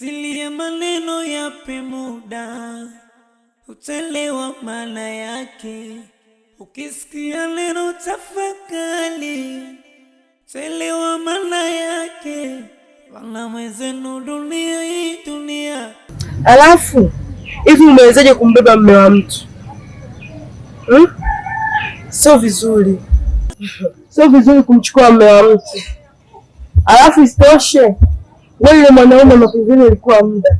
Asili ya maneno yape muda, utelewa maana yake. Ukisikia neno tafakari, utelewa maana yake. Wana mwenzenu dunia hii dunia. Alafu hivi umewezaje kumbeba mme wa mtu hmm? Sio vizuri, sio vizuri kumchukua mme wa mtu. Alafu isitoshe wewe yule mwanaume mapenzi ilikuwa muda,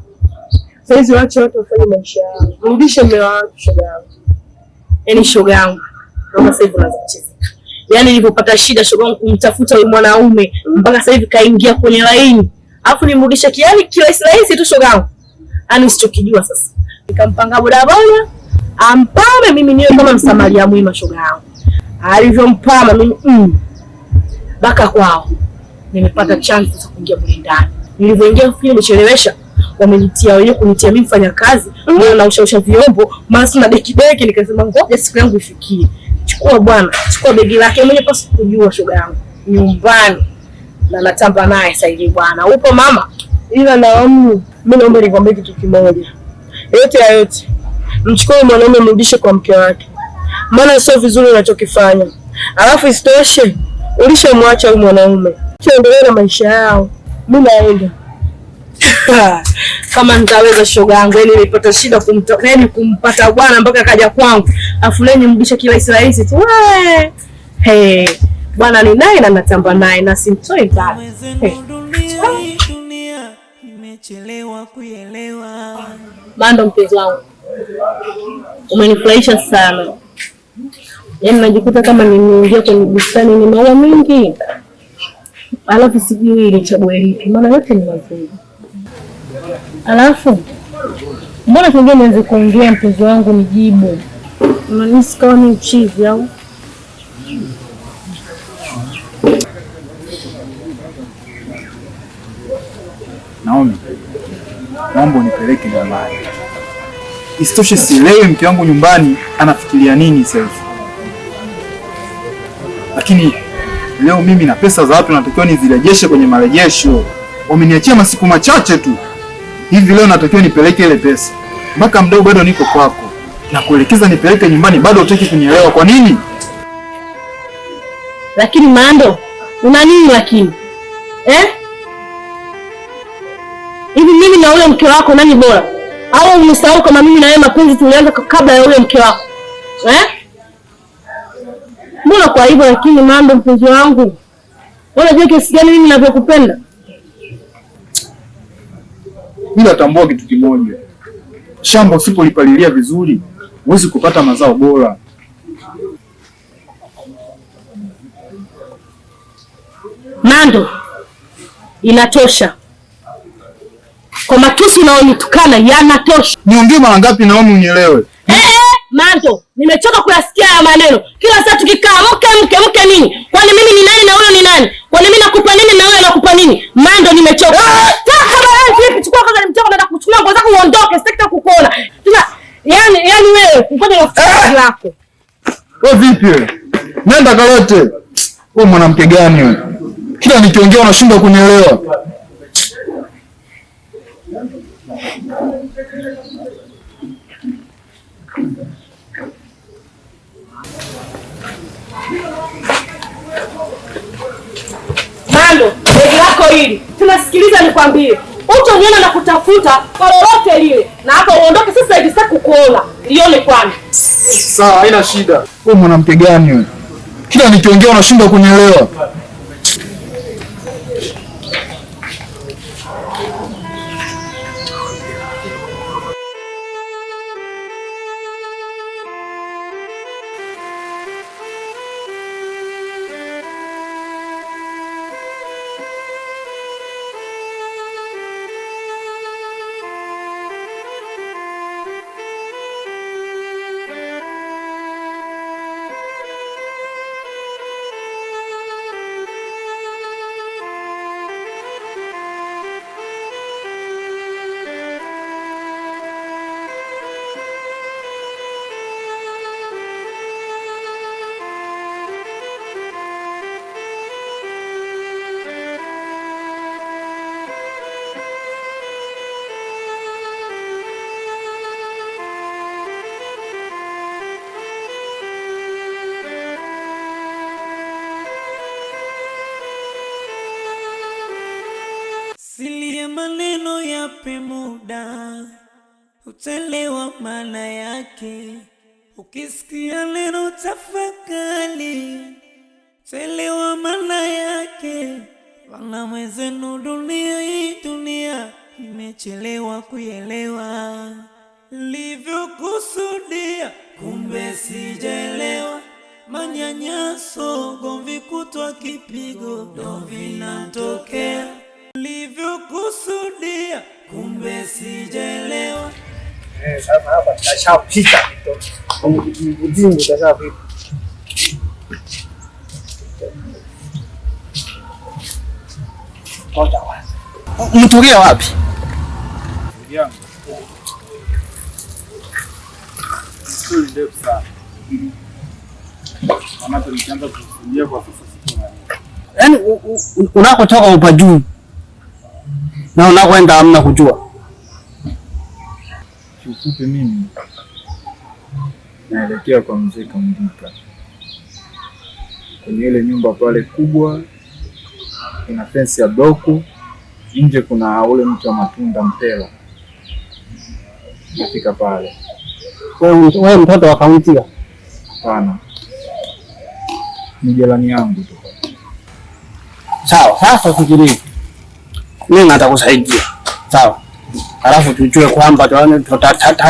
saizi waache watu wafanye maisha yao, rudishe mme wa watu. Shoga yangu, Yaani shoga yangu, naona sasa hivi unaanza kuchezeka. Yaani nilipopata shida shoga yangu kumtafuta yule mwanaume mpaka sasa hivi kaingia kwenye laini. Alafu nimrudishe kiani kirahisi rahisi tu shoga yangu. Yaani usichokijua sasa. Nikampanga bodaboda ampame mimi niwe kama msamaria mwema shoga yangu. Alivyompama mimi baka kwao. Nimepata chance sasa kuingia mle ndani. Nilivyoingia fikiri nimechelewesha, wamenitia wenyewe kunitia mimi mfanya kazi, maana naushausha vyombo, maana sina deki deki, nikasema ngoja siku yangu ifikie. Chukua bwana, chukua begi lake mwenyewe pasi kujua shoga yangu. Nyumbani. Na natamba naye sasa hivi bwana. Upo mama? Ila Naomi, mimi naomba nikwambie kitu kimoja. Yote ya yote, mchukue mwanaume mrudishe kwa mke wake, maana sio vizuri unachokifanya. Alafu isitoshe ulishamwacha huyu mwanaume, endelee na maisha yao. Mimi naenda. Kama nitaweza shoga yangu, yaani nilipata shida kumtoka, yaani kumpata bwana mpaka kaja kwangu. Afu leo nimrudishe kirahisi rahisi tu. Wee. Hey, bwana ni naye na natamba naye na simtoi mbali. Mwenzenu dunia hii dunia, nimechelewa kuielewa. Mando mpenzi wangu, umenifurahisha sana. Yaani najikuta kama nimeingia kwenye bustani ni maua mengi, alafu sijui nichague lipi, maana yote ni mazuri. Alafu mbona tuongee, nianze kuongea mpenzi wangu, nijibu unanihisi kama mimi mchizi au? Naomi, naomba unipeleke nyumbani. Isitoshe sielewi mke wangu nyumbani anafikiria nini sasa hivi. Lakini leo mimi na pesa za watu natakiwa nizirejeshe kwenye marejesho. Wameniachia masiku machache tu. Hivi leo natakiwa nipeleke ile pesa. Mpaka mdogo bado niko kwako. Na kuelekeza nipeleke nyumbani bado hutaki kunielewa kwa nini? Lakini Mando, una nini lakini? Eh? Hivi mimi na ule mke wako nani bora? Au umesahau kama mimi na wewe mapenzi tulianza kabla ya ule mke wako? Eh? Mbona kwa hivyo lakini Mando mpenzi wangu? Unajua kiasi gani mimi ninavyokupenda? Mimi natambua kitu kimoja. Shamba usipolipalilia vizuri, huwezi kupata mazao bora. Mando, inatosha. Kwa matusi unaonitukana yanatosha. Niongee mara ngapi Naomi unielewe? Mando, nimechoka kuyasikia haya maneno. Kila saa tukikaa mke mke mke nini? Kwani mimi ni nani na huyo ni nani? Kwani mimi nakupa nini na wewe nakupa nini? Mando, nimechoka. Taka bwana vipi? Chukua kwanza nimchoka nataka kuchukua nguo zako uondoke, sitaki kukuona. Tuna yani wewe ngoja nikuchukue lako. Wewe vipi wewe? Nenda kalete. Wewe mwanamke gani wewe? Kila nikiongea unashindwa kunielewa. Mando, begi lako hili. Tunasikiliza nikwambie. Utoniona na kutafuta kwa lolote lile. Na hapo uondoke sasa hivi sitaki kukuona. Lione kwani. Sawa, haina shida. Wewe mwanamke gani wewe? Kila nikiongea unashindwa kunielewa. Maneno yape muda, utaelewa maana yake. Ukisikia neno tafakari, utaelewa maana yake. Wana mwenzenu, dunia hii dunia nimechelewa kuielewa, livyokusudia kumbe sijaelewa. Manyanyaso, gomvi, kutwa kipigo ndo vinatokea, livyokusudia kumbe sijaelewa. Sasa hapa tushapika kwenye kashapika. Ngoja kwanza. Mtokea wapi? Ndugu yangu. Stori ndefu sana. Maana nikianza kusimulia kwa sasa siku na Yaani unakotoka upajui na unakwenda hamna kujua. Kiufupi mimi naelekea kwa mzee Kamvika kwenye ile nyumba pale kubwa, ina fensi ya bloku, nje kuna ule mti wa matunda mpela. Nafika pale. Wewe mtoto wa kaunti? Hapana, ni jirani yangu tu. Sawa, sasa fikiria. Mimi natakusaidia. Sawa. Alafu tujue kwamba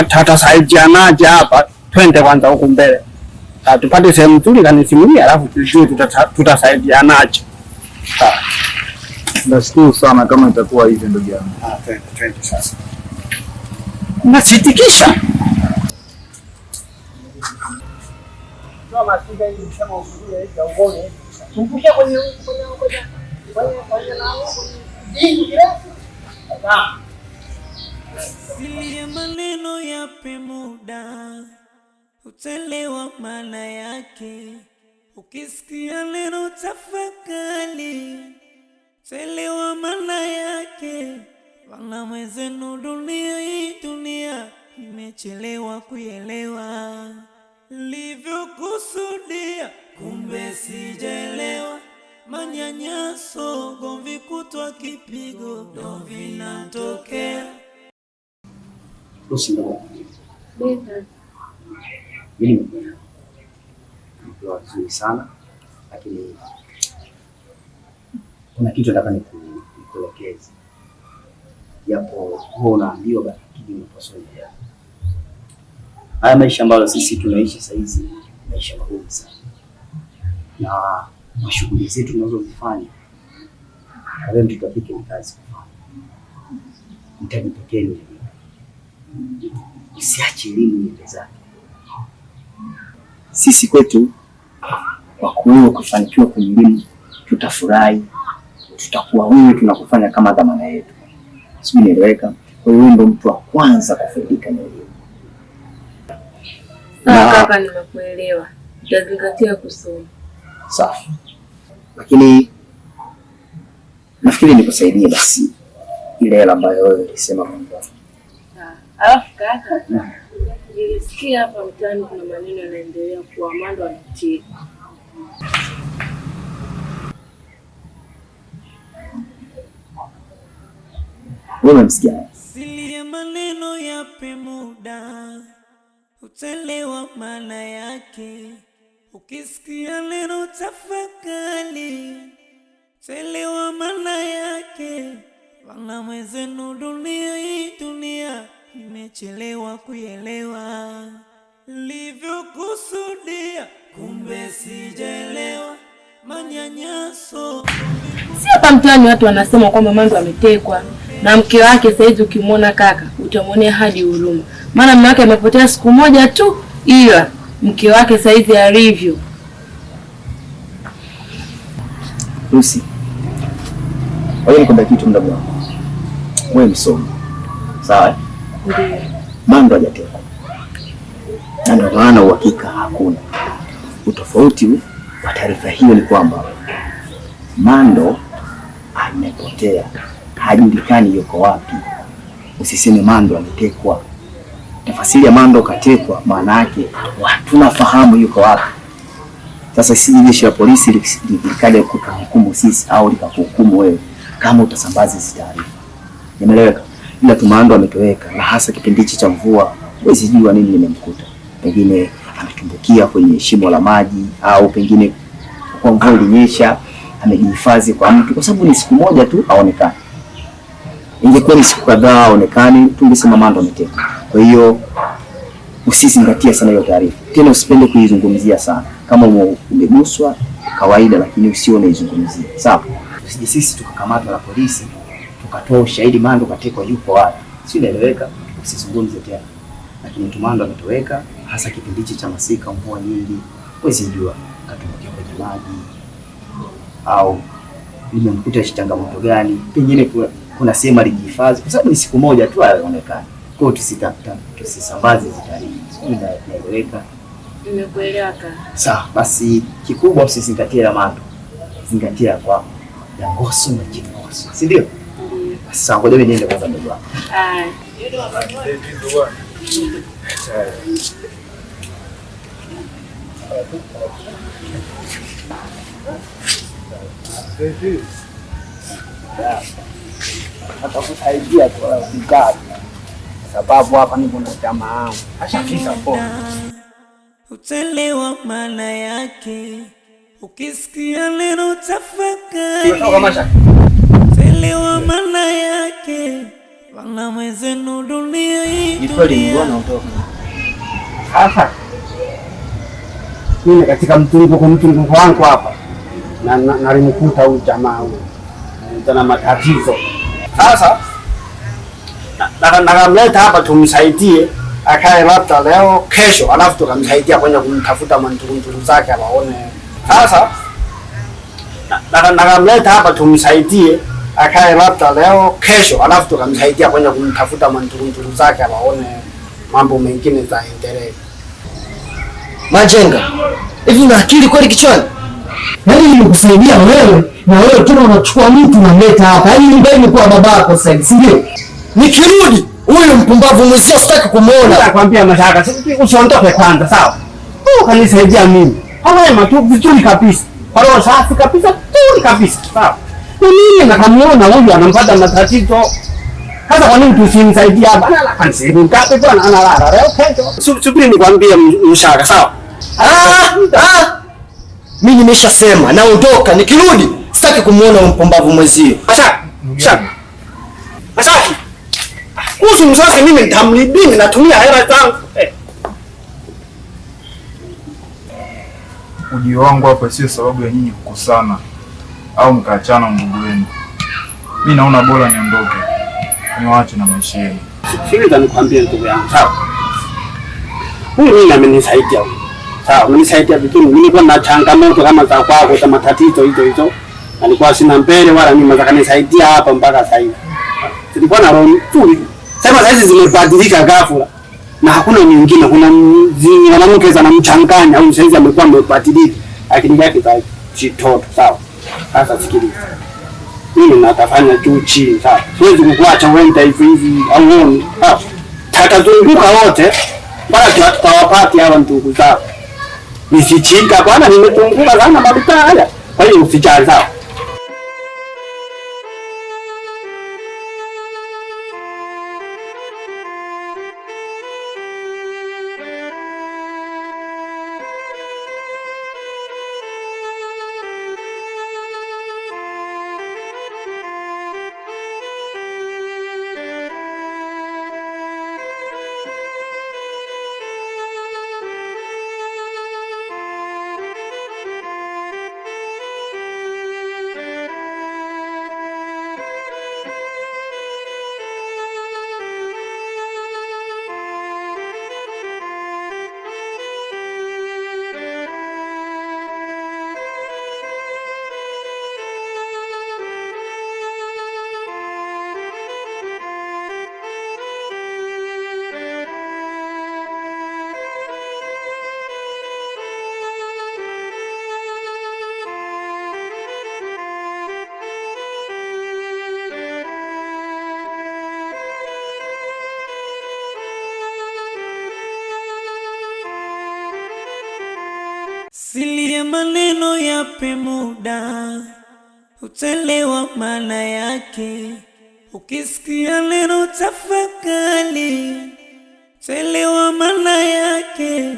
tutasaidianaje hapa. Twende kwanza huku mbele. Tupate sehemu nzuri kanisimulia, alafu tujue tutasaidianaje. Sawa. Nashukuru sana kama itakuwa hivyo ndugu yangu. Ah, twende twende sasa. Nasitikisha. Siri ya maneno yape muda, utaelewa maana yake. Ukisikia neno tafakari, utaelewa maana yake. Wana mwenzenu, dunia hii dunia nimechelewa kuielewa, livyokusudia kumbe sijaelewa. Manyanyaso, gomvi, kutwa kipigo ndo vinatokea. Lucy ndo mimi nimekuelewa vizuri sana, lakini kuna kitu nataka nikuelekeze, japo huwa unaambiwa lakini unapaswa uelewe. Haya maisha ambayo sisi tunaishi sasa hizi, maisha magumu sana, na mashughuli zetu tunazozifanya, wewe mtoto wa kike ni kazi kufanya, mtaji pekee ni elimu. Usiache elimu iende zake. Sisi kwetu kwa kuwewe ukifanikiwa kwenye elimu tutafurahi, tutakuwa wewe tunakufanya kama dhamana yetu, sijui nieleweka. Kwa hiyo wewe ndo mtu wa kwanza kufaidika na elimu. Sawa kaka, nimekuelewa. Nitazingatia kusoma. Safi, lakini nafikiri nikusaidie basi ile hela ambayo wewe ulisema kwamba Alafu kaka, nilisikia hapa mtaani kuna maneno yanaendelea kuwa Mando ametekwa. wewe umemsikia. Siri ya maneno yape muda, utaelewa maana yake. Ukisikia neno tafakari, utaelewa maana yake. Wana mwenzenu, dunia hii dunia nimechelewa kuielewa, livyokusudia kumbe sijaelewa. Manyanyaso Si hapa mtaani watu wanasema kwamba Mando ametekwa na mke wake. Saizi ukimwona kaka utamwonea hadi huruma, maana mume wake amepotea siku moja tu, ila mke wake saizi alivyo. Lucy, wewe nikwambia kitu mdogo wangu. Wewe msomi. Sawa eh? Ndio. Mando hajatekwa. Na ndio maana uhakika hakuna. Utofauti wa taarifa hiyo ni kwamba Mando amepotea, hajulikani yuko wapi. Usiseme Mando ametekwa. Tafasiri ya Mando katekwa, maana yake hatunafahamu yuko wapi. Sasa si jeshi la polisi likaja kutuhukumu sisi au likakuhukumu wewe kama utasambaza hizi taarifa. Nimeeleweka? Ila tu Mando ametoweka, na hasa kipindi hichi cha mvua, huwezi jua nini limemkuta. Pengine ametumbukia kwenye shimo la maji, au pengine kwa mvua ilinyesha amejihifadhi kwa mtu, kwa sababu ni siku moja tu aonekane. Ingekuwa ni siku kadhaa aonekane, tungesema Mando ametekwa. Kwa hiyo usizingatie sana hiyo taarifa, tena usipende kuizungumzia sana. Kama umeguswa kawaida, lakini usiwe unaizungumzia, sawa? Usije sisi tukakamatwa na polisi tukatoa ushahidi Mando katekwa yuko wapi, si inaeleweka? Usizungumze tena, lakini tu Mando ametoweka, hasa kipindi hichi cha masika, mvua nyingi, huwezi jua katumbukia kwenye maji au limemkuta changamoto gani, pengine kuna sehemu alijihifadhi, kwa sababu ni siku moja tu aonekane. Kwa hiyo tusisambaze hizi taarifa, sijui naeleweka? Nimekuelewa kaka. Sawa, basi kikubwa usizingatie la Mando, zingatia ya kwako ya Ngoso na Kingoso, si ndio? Ndio. Sawa, ngoja mimi niende kwanza ndugu wangu. Haya. Atakusaidia kwa usijali. Sababu hapa niko na jamaa wangu. Ashafika poa. Utelewa maana yake ukisikia neno tafakari. Utelewa maana yake wana mwenzenu dunia hii. Ni kweli nilikuwa naondoka. Sasa mimi katika mzunguko wangu hapa na nalimkuta huyu jamaa huyu ana matatizo. Sasa nakamleta hapa tumsaidie akae labda leo kesho, alafu tukamsaidia kwenye kumtafuta mandugu zake waone. Sasa nakamleta hapa tumsaidie akae labda leo kesho, alafu tukamsaidia kwenye kumtafuta mandugu zake waone mambo mengine zaendelee. Majenga, hivi una akili kweli kichwani? Yaani nimekusaidia wewe na wewe tena unachukua mtu unamleta hapa. Yaani nyumba imekuwa babako sasa hivi, si ndio? Nikirudi huyu mpumbavu mwenzio sitaki kumuona. Nakwambia Mashaka, usiondoke kwanza, sawa? Wewe kanisaidia mimi. Kwa wema tu vizuri kabisa. Kwa roho safi kabisa, tuli kabisa, sawa? Na mimi nakamuona huyu anampata matatizo. Sasa kwa nini tusimsaidie hapa? Analala kanisaidia ngapi bwana? Analala leo kesho. Subiri nikwambie Mshaka, sawa? Mimi nimeshasema naondoka, nikirudi sitaki kumuona huyu mpumbavu mwenzio. Mashaka, Mshaka. Mashaka. Kuhusu mzazi mimi nitamlibini, natumia hela zangu. Ujio wangu hapa sio sababu ya nyinyi kukosana au mkaachana ndugu wenu. Mimi naona bora niondoke, niwaache na maisha yenu. Sikiliza nikwambie ndugu yangu, sawa? Huyu mimi amenisaidia huyu. Sawa, amenisaidia vizuri. Mimi nilikuwa na changamoto kama za kwako za matatizo hizo hizo. Alikuwa sina mbele wala nyuma, akanisaidia hapa mpaka sasa hivi. Nilikuwa na roho nzuri. Sasa hizi zimebadilika ghafla. Na hakuna nyingine, kuna mwanamke anamchanganya au sasa amekuwa amebadilika. Akili yake za kitoto, sawa? Sasa sikiliza. Mimi natafanya juu chini, sawa? Siwezi kukuacha uende hivi hivi au uone. Sawa? Tutazunguka wote mpaka tutawapati hawa ndugu zao. Nisichika bwana, nimezunguka sana maduka haya. Kwa hiyo usijali, sawa? Silie maneno yape muda, utelewa maana yake. Ukisikia neno tafakari, telewa maana yake.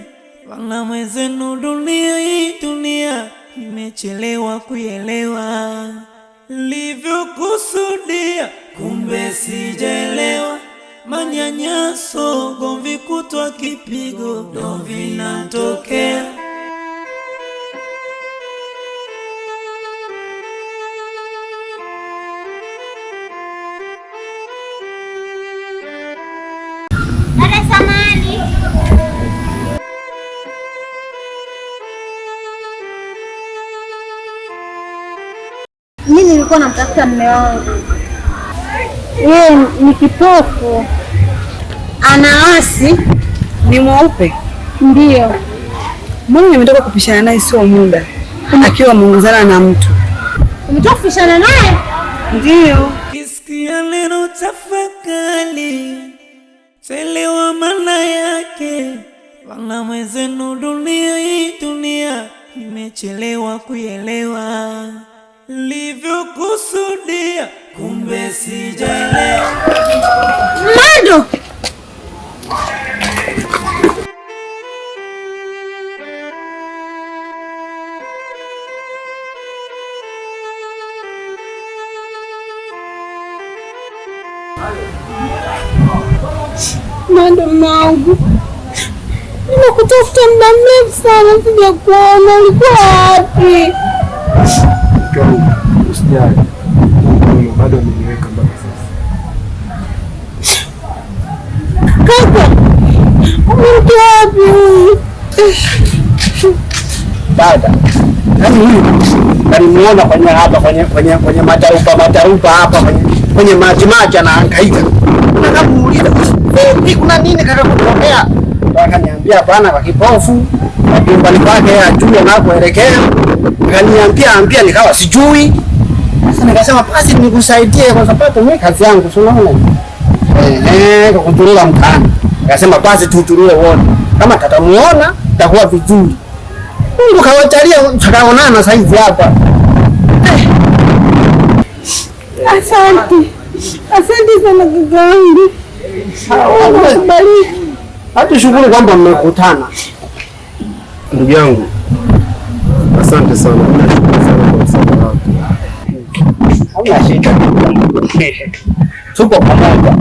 Wala mwenzenu dunia hii dunia nimechelewa kuelewa. Livyokusudia kumbe sijaelewa. Manyanyaso, gomvi kutwa kipigo ndo vinatokea. Dada samani. Mimi nilikuwa namtafuta mume wangu. Yeye ni kipofu. Anaasi. Ni mweupe? Ndio. Mbona nimetoka kupishana naye sio muda, akiwa ameongozana na mtu. Umetoka kupishana naye? Ndio. Ukisikia neno tafakari, telewa maana yake. Wala mwenzenu dunia hii dunia nimechelewa kuelewa. Livyokusudia kumbe sijaelewa. Mando! Mando mwangu, nimekutafuta muda mrefu sana, sijakuona. Ulikuwa wapi? Mke wangu, usijali. Mungu bado ameniweka mpaka sasa. Kaka, umemtoa wapi huyu? Dada, yaani huyu nalimuona kwenye hapa kwenye matarupa hapa kwenye maji maji anahangaika. Nakamuuliza, vipi kuna nini kaka kutokea? Akaniambia bana kwa kipofu, kwa nyumbani kwake ajui anakoelekea. Akaniambia ambia nikawa sijui. Sasa nikasema basi nikusaidie kwa sababu mimi kazi yangu si unaona. Kwa kuturura mtaani. Nikasema basi tuturure wote. Kama tatamuona itakuwa vizuri. Mungu kawajalia tukaonana saizi hapa. Asante. Asante sana kaka wangu. Mungu akubariki. Hatushukuru kwamba mmekutana. Ndugu yangu, asante sana. Nashukuru sana kwa msaada wako. Hamna shida. Tuko pamoja.